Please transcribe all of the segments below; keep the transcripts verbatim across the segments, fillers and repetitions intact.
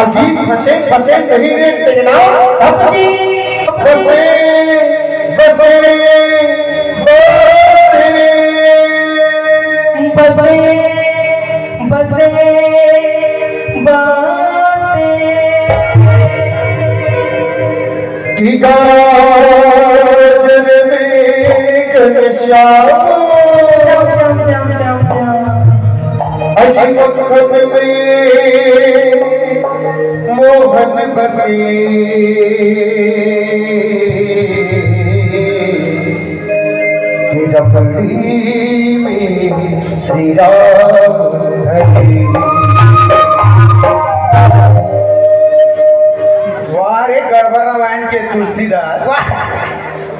जी फंसे फंसे नहीं रे टेना। अब जी बसे बसे बसे बसे बसे बसे। कि गाजर में घनश्याम श्याम श्याम श्याम श्याम श्याम। अज मक्खन में मोहन बसे, कि रबड़ी में श्री राम धरे। वाह रे गड़बड़ रामायण के तुलसीदास। वाह,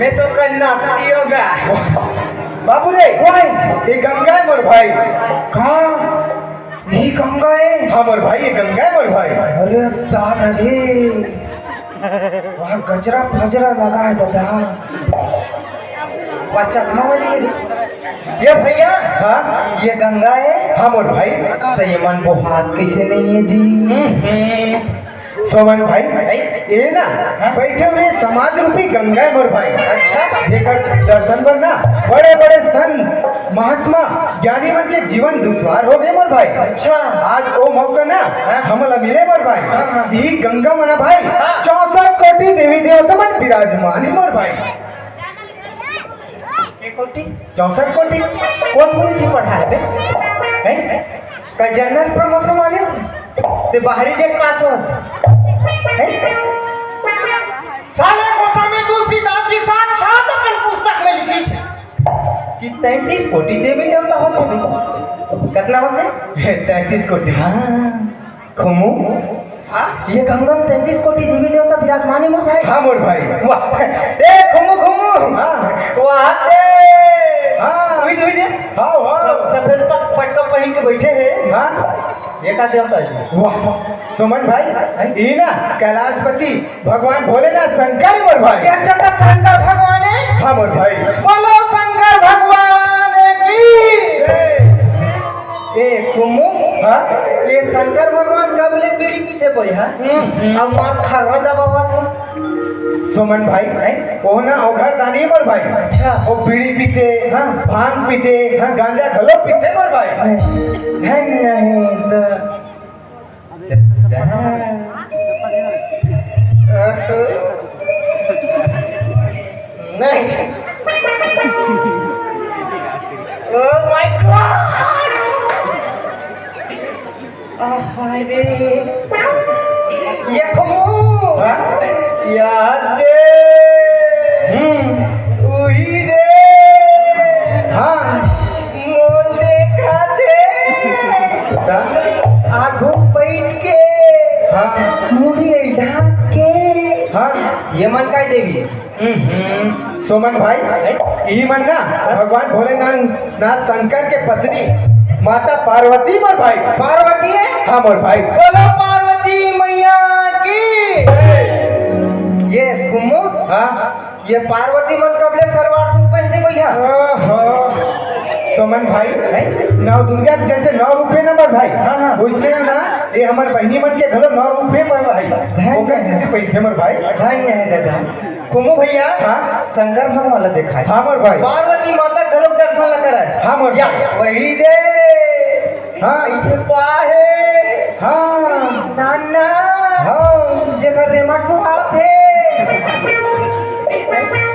मैं तो कन्ना होगा। बाबू रे, वाह। ये गंगा है मोर भाई। कहाँ? यही गंगा है? हाँ मोर भाई, ये गंगा है मोर भाई। अरे दादा रे, वहाँ गजरा फजरा लगा है दादा। वहाँ चश्मा वाली है। ये भैया, हाँ? ये गंगा है? हाँ मोर भाई। तो ये मन को हाथ कैसे नहीं है जी? हम्म। सोमन भाई, भाई? ये ना, हाँ? बैठे हुए समाज रूपी गंगा है मोर भाई। अच्छा। जेकर दर्शन बर ना बड़े बड़े संत महात्मा ज्ञानी मन के जीवन दुश्वार हो गए मोर भाई। अच्छा। आज वो मौका ना, हाँ? हमला मिले मोर भाई। हाँ, हाँ। ये गंगा मना भाई, हाँ। चौसठ कोटि देवी देवता मन विराजमान है मोर भाई। के कोटि? चौसठ कोटि। कौन गुरु जी पढ़ाए बे? हैं? का जनरल प्रमोशन वाले? ते बाहरी जेट पास हो? हैं? साले गोस्वामी तुलसीदास जी साक्षात अपन पुस्तक में लिखिस हे कि तैंतीस कोटि देवी देवता होथे बे। कितना होथे? तैंतीस कोटि। हाँ। खुमू? हाँ? ये गंगा में तैंतीस कोटि देवी देवता विराजमान है मोर भाई। हाँ मोर भाई। वाह। ए खुमू खुमू। हाँ। वाह दे। हाँ। उही दे, उही दे। हाँ, हाँ। सब सफेद पट-, पटका पहन के बैठे हैं। हाँ। ये का देवता है? वाह। सुमन भाई, हैं? ई ना कैलाशपति भगवान भोलेनाथ शंकर मोर भाई। क्या कहता शंकर भगवान है? हाँ मोर भाई। बोलो शंकर भगवान की। जय। ए, कुमू, हाँ? ये शंकर भगवान कब ले बीड़ी पीथे बोई, हाँ? हम्म। अब मार खर्रा दबावत हे। सुमन भाई, हैं? वो ना ओघर दानी मोर भाई। अच्छा। वो बीड़ी पीथे, हाँ। भांग पीथे, हाँ। गांजा घलो पीथे मोर भाई। धन नहीं तो नहीं। Oh my God! अरे, ये खमू। हाँ? याद दे। हम्म। उही दे। हाँ। मोल देखा दे। हाँ। आगू बैठ के। हाँ। मुड़ी ढाक के। हाँ। ये मन काय देवी? हम्म, सोमन भाई, ई मन ना भगवान भोलेनाथ, नाथ शंकर के पत्नी माता पार्वती मोर भाई। पार्वती है? हाँ मोर भाई। बोलो पार्वती मैया की। ये कुमो, हाँ? ये पार्वती मन कब ले सलवार सूट पहनथे भैया? ओहो। सोमन भाई, हैं? नौ दुर्गा के जैसे नौ रूप हे ना मोर भाई, हाँ, हाँ। वैसने ना ये हमर बहिनी मन के घलो नौ रूप हे मोर भाई। धन्य ओकर है। सेती पहनथे मोर भाई। धन्य है दादा। कुमू भैया, हाँ? शंकर भगवान ला देखाय। हाँ मोर भाई। पार्वती माता घलो दर्शन ला कराय। हाँ मोर या, भाई। वही दे। हाँ। इसे पाहे। हाँ। नाना। हाँ। जेकर रेमट को आथे।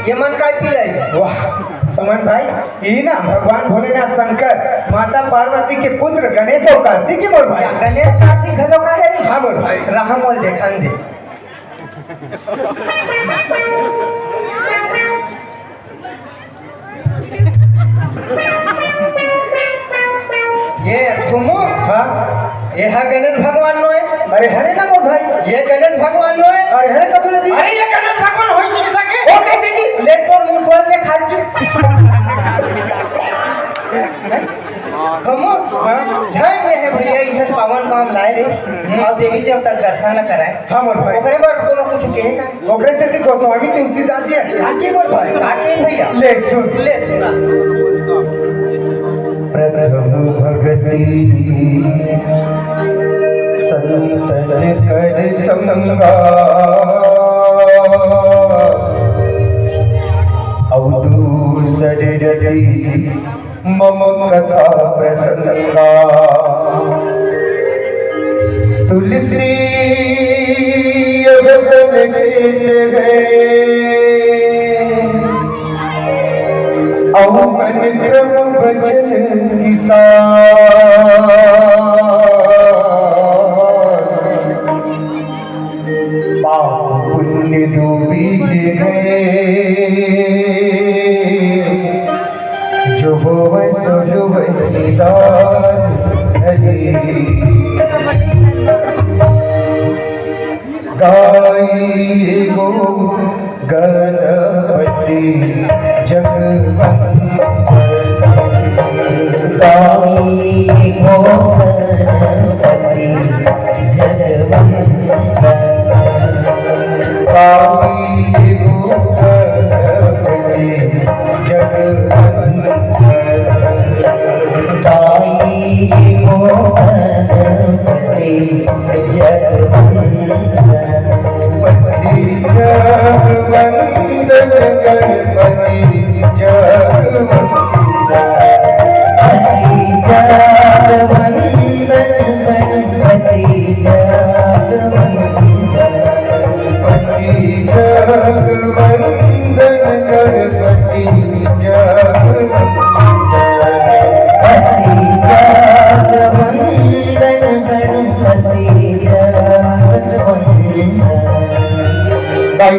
ये मन काय पी ले? वाह, सुमन भाई, ई ना भगवान भोलेनाथ शंकर, माता पार्वती के पुत्र गणेश अउ कार्तिक हे मोर भाई। या गणेश कार्तिक घलो का है? हाँ मोर भाई। रहा मोल देखन दे। ये कुमु? हाँ? ये हा गणेश भगवान नोय? अरे हरे ना मोर भाई। ये गणेश भगवान नोय? अरे हरे कपिल जी। अरे ये गणेश भगवान होई जी सके? ओ कैसे जी? ले तोर मुंह सोच ले खा जी। कुमु? हाँ? धन्य है भैया, इसे पावन काम लाए रे। और देवी देवता के दर्शन कराए। हाँ मोर भाई। ओकरे बर कोनो कुछ कहे का? ओकरे सेती गोस्वामी तुलसीदास जी आके मोर भाई। आके भैया। ले सुन। ले सुना। प्रथम भगति संतन कर संगा, अउ दूसर रति मम कथा प्रसंगा। तुलसी अगन खेत गए, अउ मन क्रम बचन किसान। पाप पुण्य दू बीज गए, जो होवै सो लुवै निदान हरे। गाई गो गणपति जगवंदन। गाई गो गणपति जगवंदन। गाई गो गणपति जगवंदन। गाई गो गणपति जगवंदन। गणपति जगवंदन, गणपति जगवंदन। गणपति जगवंदन, गणपति जगवंदन। गणपति जगवंदन, गणपति जगवंदन। गणपति जगवंदन, गणपति जगवंदन। गाई गो गणपति जगवंदन।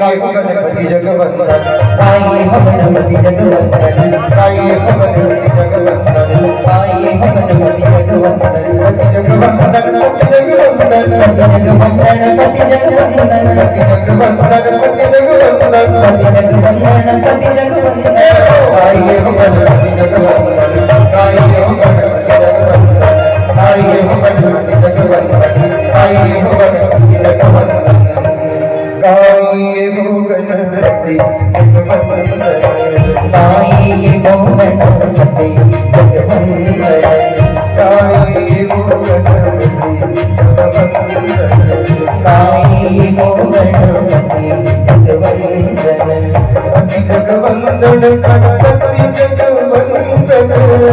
गाई गो गणपति जगवंदन। गाई गो गणपति जगवंदन। गाई गो गणपति जगवंदन। गणपति जगवंदन, गणपति जगवंदन। गणपति जगवंदन, गणपति जगवंदन। गणपति जगवंदन, गणपति जगवंदन। गणपति जगवंदन, गणपति जगवंदन। गाई गो गणपति जगवंदन। गाई गो गणपति जगवंदन। गाई गो गणपति जगवंदन। गाई गो गणपति जगवंदन। गाई गो गणपति जगवंदन। गाई गो गणपति जगवंदन। गाई गो गणपति जगवंदन। गाई गो गणपति जगवंदन। गणपति जगवंदन, गणपति जगवंदन।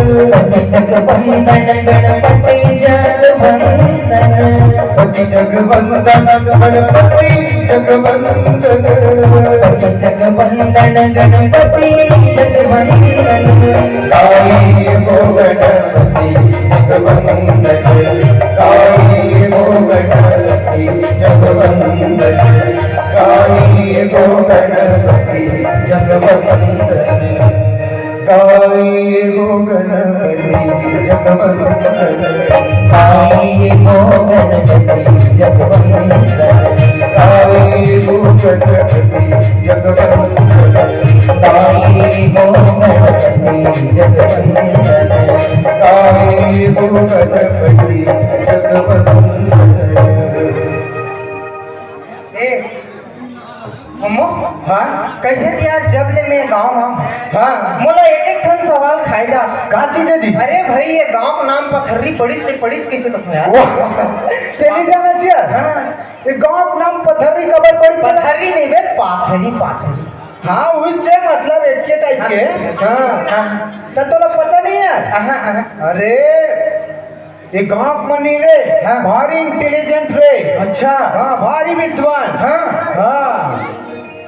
गणपति जगवंदन, गणपति जगवंदन। गणपति जगवंदन, गणपति जगवंदन। गणपति जगवंदन, गणपति जगवंदन। गाई गो गणपति जगवंदन। गाई गो गणपति जगवंदन। गाई गो गणपति जगवंदन। गाई गो गणपति जगवंदन। गाई गो गणपति जगवंदन। गाई गो गणपति जगवंदन। गाई गो गणपति जगवंदन। गाई गो गणपति जगवंदन। ए, अम्मो? हाँ? कइसे कि यार, जब ले मैं गाँव हँव, हाँ। मोला एक एक ठन सवाल खाए जा। का चीज हे जी? अरे भाई, ये गाँव के नाम पथर्री पड़िस, ते पड़िस कइसे कथों यार? वाह। तेली जाना सिया? हाँ। ये गाँव के नाम पथर्री काबर पड़िस? पथर्री नहीं बे, पाथरी, पाथरी। हाँ, उसे मतलब एक के टाइप के। हाँ। हाँ। त तोला पता नहीं हे? हाँ, हाँ। अरे, ये गाँव के मन नहीं रे, हाँ। भारी intelligent रे। अच्छा। हाँ, भारी विद्वान। हाँ। हाँ।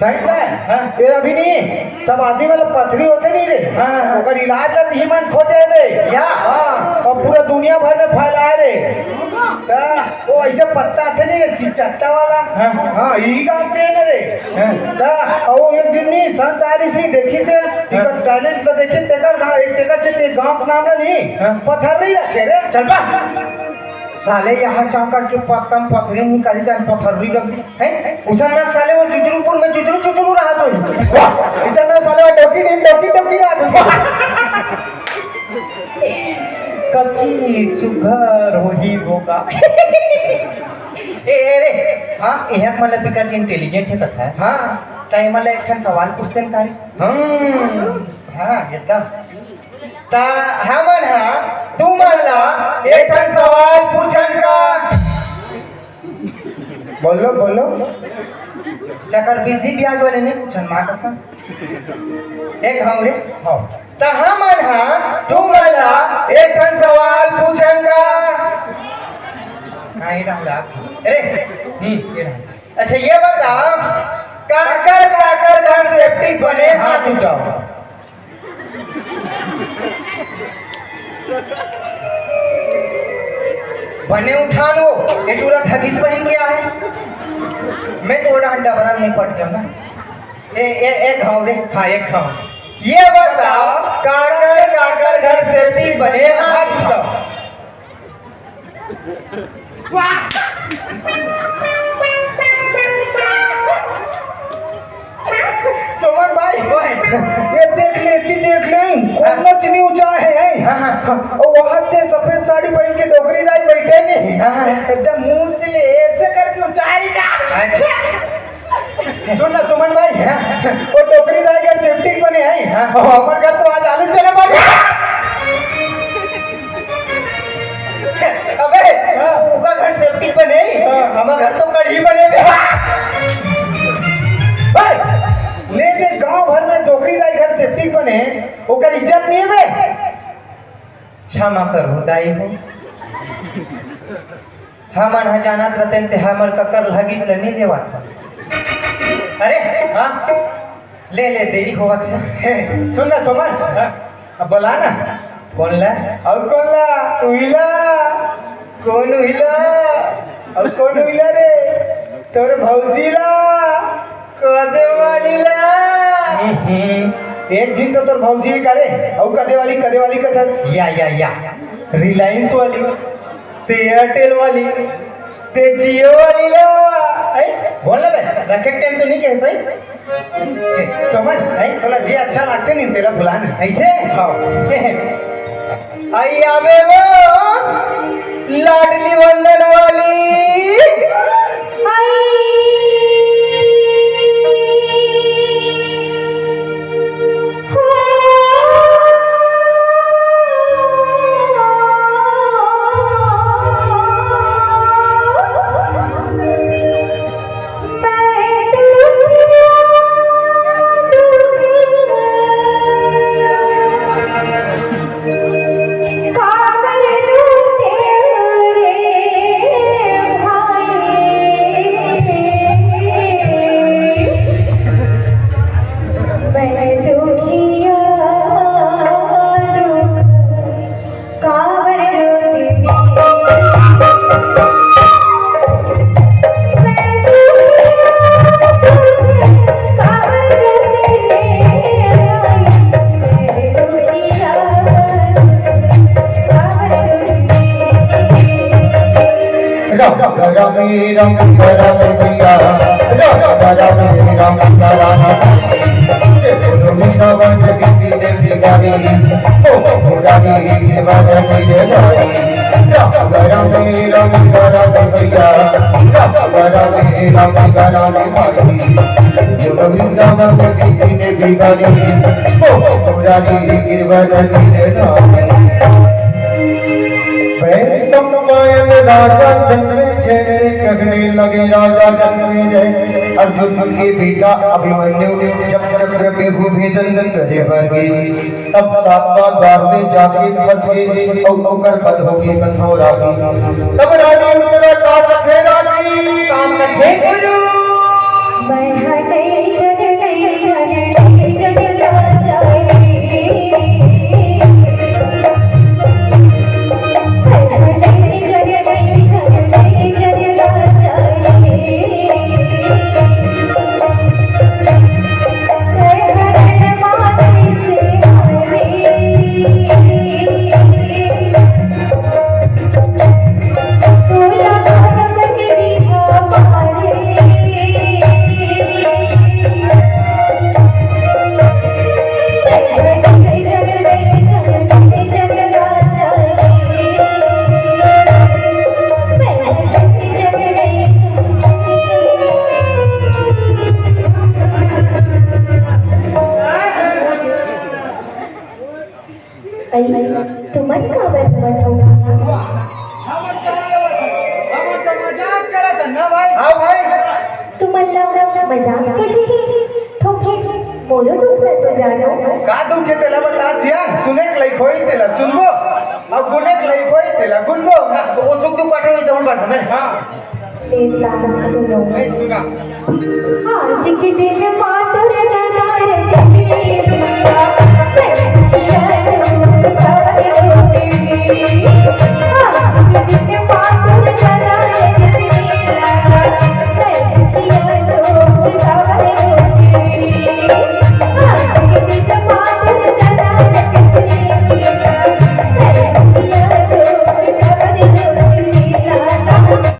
सही बात। हाँ। ये अभी नहीं, सब आदमी वाला पथरी होथे नहीं रे। हाँ। ओकर इलाज ला ही मन खोजे रे। या। हाँ, अउ पूरा दुनिया भर में फैलाए रे। त वो अइसे पत्ता आथे नहीं रे, चिचट्टा वाला। हाँ। हाँ, ई गाँव के न रे। हाँ। त अउ एक दिन नहीं, संत आरिस नहीं देखिस हे, हाँ। इकर talent ला देखिस, तेकर गाँव, एक तेकर से ते गाँव के नाम ला नहीं, हाँ। पथर्री रखे रे। चल बा। साले यहाँ चाकर के पत्ता में पथरी निकाली, तहाँ पथर्री रख दी। हैं? उसन ना साले वो जुजरूपुर में जुजरू जुजरू रहत होही। इसन ना साले वो डौकी डीम डौकी डौकी रहत होही। कच्ची नींद सुघर होही भोगा। ए, ए रे, हाँ? इहाँ के मन ला बिकट intelligent हे कथा हे। हाँ। त एमन ला एक ठन सवाल पूछतेन का रे? हम्म। हाँ, एकदम। त हमन ह तुमन ला एक ठन सवाल पूछन का? बोलो, बोलो। चक्रवृद्धि ब्याज वाले नहीं पूछन, माँ कसम। एक हम रे। हाँ। त हमन ह तुमन ला एक ठन सवाल पूछन का? हाँ, ये डाल दे। अरे, हम्म, ये डाल। अच्छा, ये बताओ, काकर, काकर घर सेप्टिक बने, हाथ उठाओ। बने उठान वो, ये टूरा थगिस पहिन के आहे। मैं तो ओड़ा डबरा नहीं पट गया ना। ए, ए, एक घाव रे, हाँ, एक घाव। ये बताओ, काकर, काकर घर सेप्टिक बने, हाथ उठाओ। वाह! सुमन भाई, ओए। ये देख ले, इतनी देख ले, कोनो चीनी ऊंचा है, है? हाँ, हाँ। और वहां ते सफेद साड़ी पहन के डोकरी दाई बैठे नहीं। हाँ, हाँ। एकदम मुंह से ऐसे करके ऊंचा ही जा। अच्छा। सुन ना सुमन भाई, हाँ। वो डोकरी दाई घर सेप्टिक बने है। हाँ। और हमारे घर तो आज आलू चना बने। अबे, हाँ। ओकर घर सेप्टिक बने, हाँ। हमर घर तो कढ़ी बने बे। भाई, ले दे गांव भर में डोकरी दाई घर सेप्टिक बने, ओकर इज्जत नहीं है बे। क्षमा करो दाई हो, हमन ह जानत रहतेन ते हमर ककर लगिस ल नहीं लेवत। अरे, हाँ। ले, ले, देरी होवत हे। सुन ना, सुमन। हाँ। अब बोला ना। कौन ला? और कौन ला? उहिला। कौन उहिला? और कौन उहिला रे? तोर भौजी ला। कदे वाली ला। हम्म, एक झिन तो तोर भौजी हे का रे? और कदे वाली, कदे वाली कथस? या, या, या। रिलायंस वाली। ते एयरटेल वाली, ते जियो वाली ला। ऐ, बोल ना बे, रखे के टाइम तो नहीं कहे सही। ए, सुमन, ऐ, तोला जे अच्छा लागथे नहीं, तेला बुला नहीं। ऐसे? हाँ। आई आवे वो लाडली वंदन वाली। राम राम राम राम राम पिया, राम राम राम राम राम। जे बोलो मीना बन के दीदी ने बिगाड़ी, ओ हो रानी, दीवाना मेरे भाई। राम राम राम राम राम पिया, राम राम राम राम राम भाई। जे बोलो मीना बन के दीदी ने बिगाड़ी, ओ हो रानी, दीवाना मेरे भाई। वैशंपायन राजा जन्मे जैसे कहने लगे राजा जन्मे जय। अर्जुन के बेटा अभिमन्यु जब चक्र बेहू भेदन करे बर गे, तब सातवां द्वार में जाके फंस गे और ओकर बद हो गे कठोर आगे। तब रानी उत्तरा का कथे रानी। का कथे गुरु? हाँ भाई। हाँ भाई। तुमन ला मजाक सोचे हे, थोकिन मोरो दुख ला तो जानो। का दुख हे तेला बता सियान, सुने के लायक होई तेला सुनबो, अउ गुने के लायक होई तेला गुनबो। हाँ, तो वो सुख दुख बांटो नहीं तो हम बांटो नहीं। हाँ। ले ला सुनो। नहीं सुना। आज के दिन मातुर